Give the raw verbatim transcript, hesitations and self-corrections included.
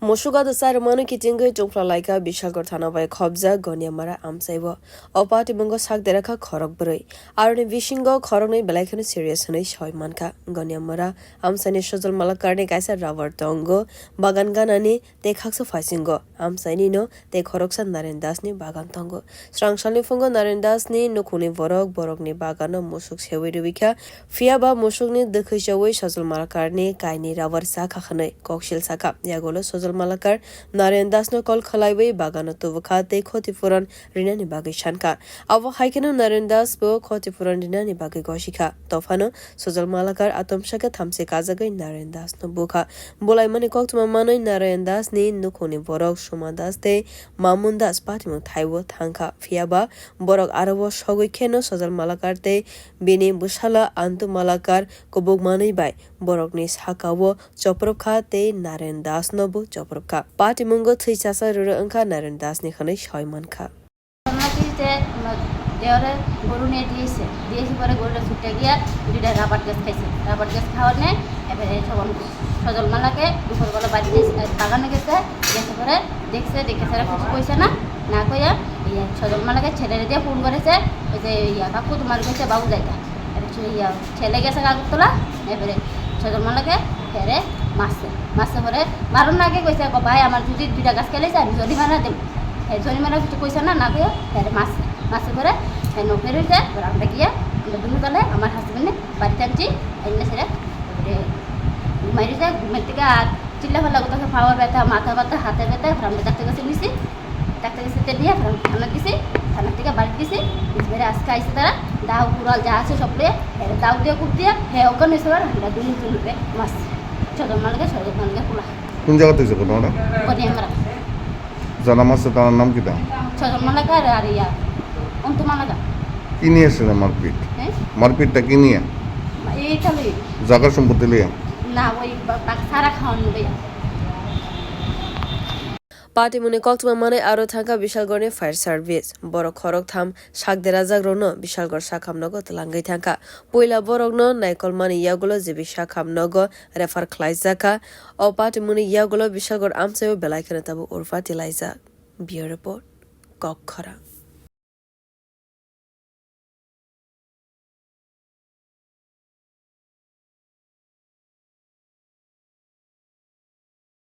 Musuk ado charwmano kitingwi tungphla laikha Bishalgarh thana bai khopjak Goniamara amchaibo. O patimungo sak derakha khorok bwrwi. Aroni bisingo khoroknwi belai kheno serious hwnwi soi mankha. Goniamara amchaini Sojol Malakarni kaisa rubber tongo, bagan ganani tei khaksa phaisingo amchainino tei khoroksa Naren Dasni bagan tongo. Srangsalni phungo Naren Dasni nukhungni borok borokni bagano musuk sewi rwikha. Phiya ba musukni dwkhwi chawi Sojol Malakarni kainwi rubber chakha hwnwi koksil sakha. Yagulo Sojol Malakar Naren Dasno call khwlaiwi bagano tubukha tei khoti puron rinani bagwi sankha. Abo hai kheno Naren Das bo khoti puron rinani bagwi gosikha. Tophano Sojol Malakar atomsaka thamchi kajagwi Naren Dasno bukha. Bulaimani koktwma manwi Naren Dasni nukhungni borok Suma Das tei Mamun Das patimung thaibo thangkha. Phiya ba borok aro o sogwi kheno Sojol Malakar tei bini bwsala Antu Malakar kubuk manwi bai borokni saka-o chopropkha tei Naren Dasno bo chopropkha. Patimungo thwi chasa rwrw wngkha Naren Dasni hwnwi soi mankha. Deore goru niye diyese, diyese pore goruta chutte giya duita rabar gas khaise, rabar gas khaone ebere Sojol Malake dupor bela bari gese, bagano gese, gese pore dekse, dekhe sara kichu koise na, na koya, iye Sojol Malake chelere diye phone korese, oi je iya kaku tomar koise babu jaita. Ebere chu iya chele gese Agartala, ebere Sojol Malake here masse, masse pore maron na age koise ko bhai amar jodi duita gas khaile je ami jorimana dem. He jorimana kichu koise na, na koya here masse, masse pore he no pheroi je pore amra giya amra dunu tale amar husband ni bari thanchi, enne sere, ebere mairu je, gumai tiga, chilla phalla gota khe power beta, matha beta, hate beta, pore amra dakte gese nisi, dakte gese te niya, pore thana gese, thana tiga bari gese, ebere aske aise tara, dao kural ja ase sob le, he dao diye kub diye, he okkon ni sobar, amra dunu dunu re mas, Sojol Malake, Sojol Malake kula. Kun jaga twi jokot nora? Goniamara. Jana masa tana nam kita? Sojol Malakar ar iya, Antu Malakar. Kini ase na marpit? Eh? Marpit ta kini ya? Ei talo. Jaga sompoti le? Na, oi ba-, bak sara khawan nubaya. Patimungni koktwma manwi aro thangkha Bishalgarhni fire service. Borok khoroktham sak derajak rokno Bishalgarh sakham nogo twlangwi thangkha. Puila borokno naikolmani yagulo G B sakham nogo refer khlaijakha. O patimungni yagulo Bishalgarh amchaio belai kheno tabuk urpati laijak. Bureau Report, Kokkhorang.